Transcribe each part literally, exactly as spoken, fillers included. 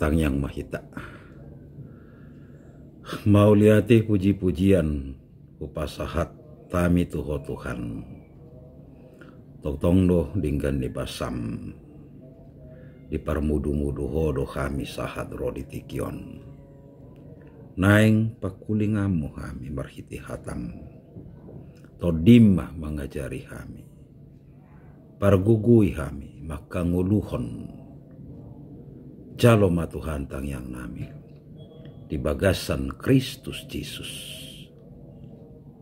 Tangiang ma hita. Mauliate, puji-pujian hupasahat hami tu Ho Tuhan. Tongtong do denggan ni basam, diparmudu-mudu Ho do hami sahat ro di tingki on. Naeng pangkulinganmu hami marhite hatam. Tondim ma mangajari hami. Pargogoi hami mangkangoluhon. Jalo ma Tuhan tangiangnami di bagasan Kristus Jesus.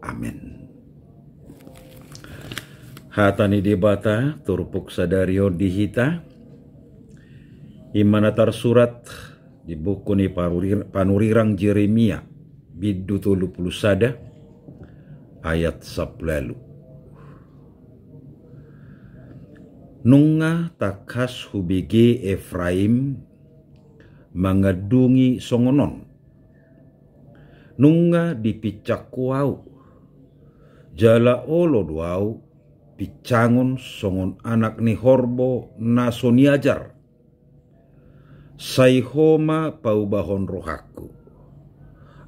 Amen. Hata ni Debata turpuk sadari on di hita, i ma na tarsurat di buku ni panurir-, panurirang Jeremia, bindu tolu pulu sada, ayat sampulu ualu. Nunga tangkas hubege Efraim mangandungi songon on. Nunga dipinsang Ho ahu, jala olo do ahu pinsangon songon anak ni horbo na so niajar. Sai Ho ma paubahon rohangku,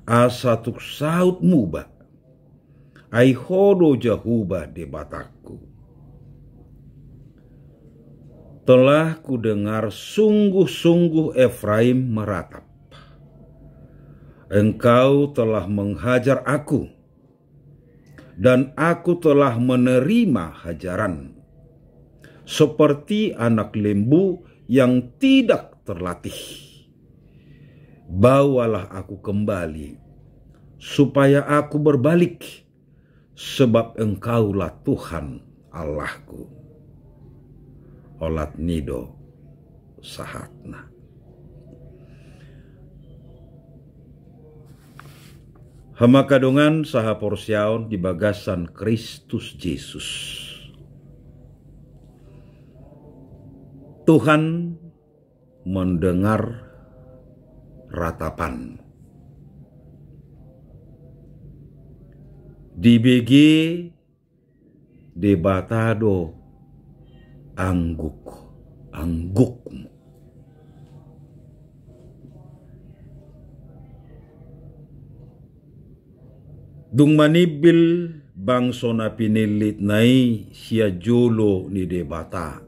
asa tung saut muba. Ai Ho do Jahowa Debatangku. Telah kudengar sungguh-sungguh Efraim meratap. Engkau telah menghajar aku, dan aku telah menerima hajaran, seperti anak lembu yang tidak terlatih. Bawalah aku kembali, supaya aku berbalik, sebab Engkaulah Tuhan Allahku. Olat ni do sahatna. Hamu angka dongan sahaporseaon di bagasan Kristus Jesus. Tuhan mendengar ratapan. Dibege Debata do angguk-anggukmu. Dung manimbil bangso na pinillitna i sian jolo ni Debata.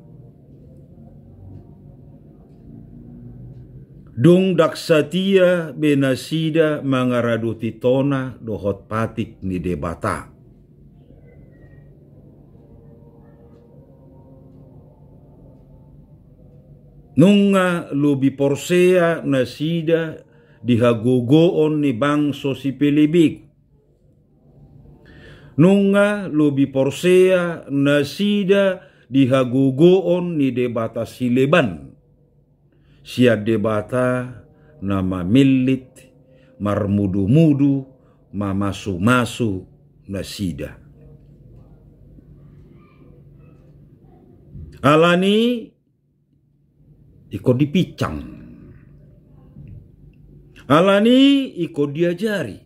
Dung ndang satia be nasida mangaradoti tona dohot patik ni Debata. Nunga lobi porsea nasida di hagogoon ni bangso sipelebegu. Nunga lobi porsea nasida di hagogoon ni debata sileban, sian debata na mamillit, marmudu-mudu, mamasu-masu nasida. Alani ingkon dipinsang. Alani ingkon diajari.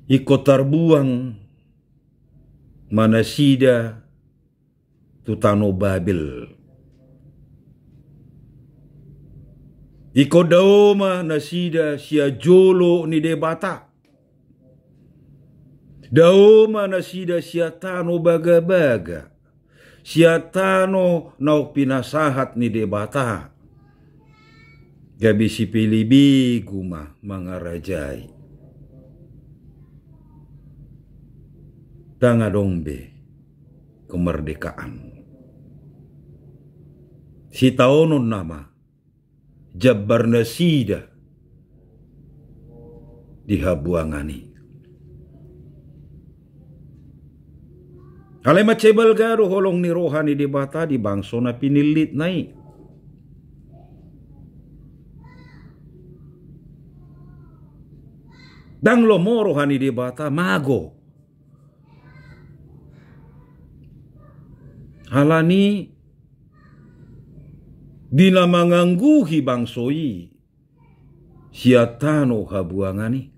Ingkon tarbuang ma nasida tu tano Babel. Ingkon dao ma nasida sian jolo ni Debata. Dao ma nasida sian tano bagabaga, sian tano naung pinasahat ni Debata. Gabe sipelebegu ma mangarajai. Ndang adong be kemerdekaan. Sitaonon nama jambar nasida di habuangan i. Alai mansai balga do holong ni roha ni Debata di bangso na pinillitna i. Ndang lomo roha ni Debata mago. Alani di na mangangguhi bangso i sian tano habuangan i.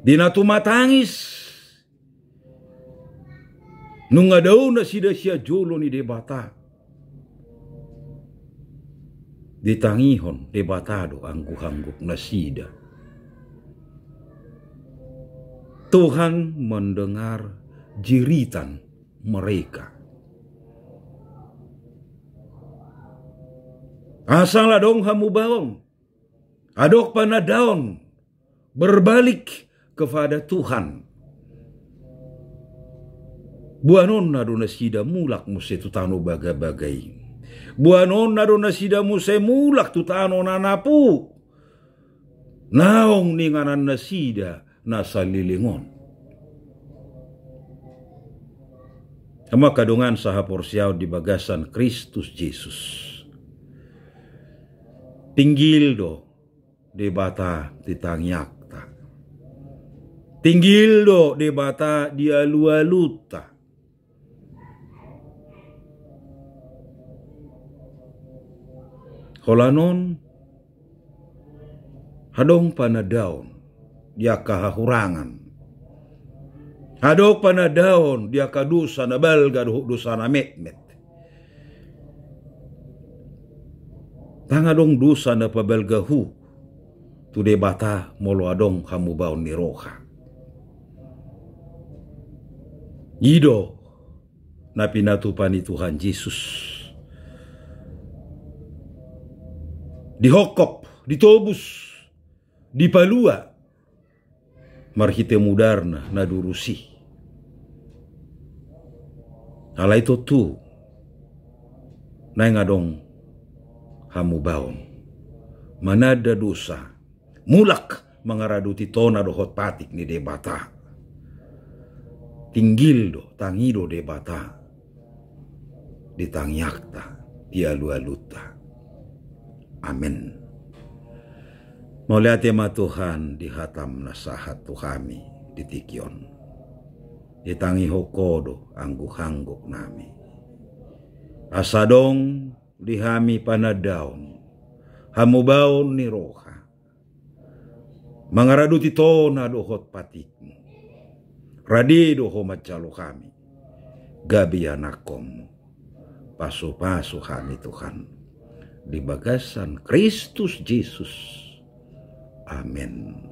Di na tumatangis nunga dao nasida sian jolo ni Debata. Ditangihon Debata do angguk-angguk nasida. Tuhan mendengar jeritan mereka. Asal adong hamubaon, adong panandaon, berbalik kepada Tuhan. Boanonna do nasida mulak muse tu tano bagabaga i. Boanonna do nasida muse mulak tu tano na napu. Naung ni inganan nasida na saleleng on. Amang angka dongan sahaporseaon di bagasan Kristus Jesus. Tinggil do Debata di tangiangta. Tinggil do Debata di alualunta. Holan on, adong panandaon di angka hahurangan. Adong panandaon di angka dosa na balga dohot dosa na metmet. Ndang adong dosa na pabalga hu tu Debata molo adong hamubaon ni roha. I do na pinatupa ni Tuhan Jesus. Dihongkop, ditobus, dipalua marhite mudarna na durus i. Alai tontu naeng adong hamubaon, mananda dosa, mulak mangaradoti tona dohot patik ni Debata. Tinggil do, tangi do Debata di tangiangta, di alualunta. Amen. Mauliate ma Tuhan di hatam na sahat tu hami di tingki on. Ditangihon Ho do angguk-angguk nami. Asa adong di hami panandaon, hamubaon ni roha, mangaradoti tona dohot patikmu. Rade do Ho manjalo hami gabe ianakhonmu. Pasupasu hami Tuhan di bagasan Kristus Jesus. Amen.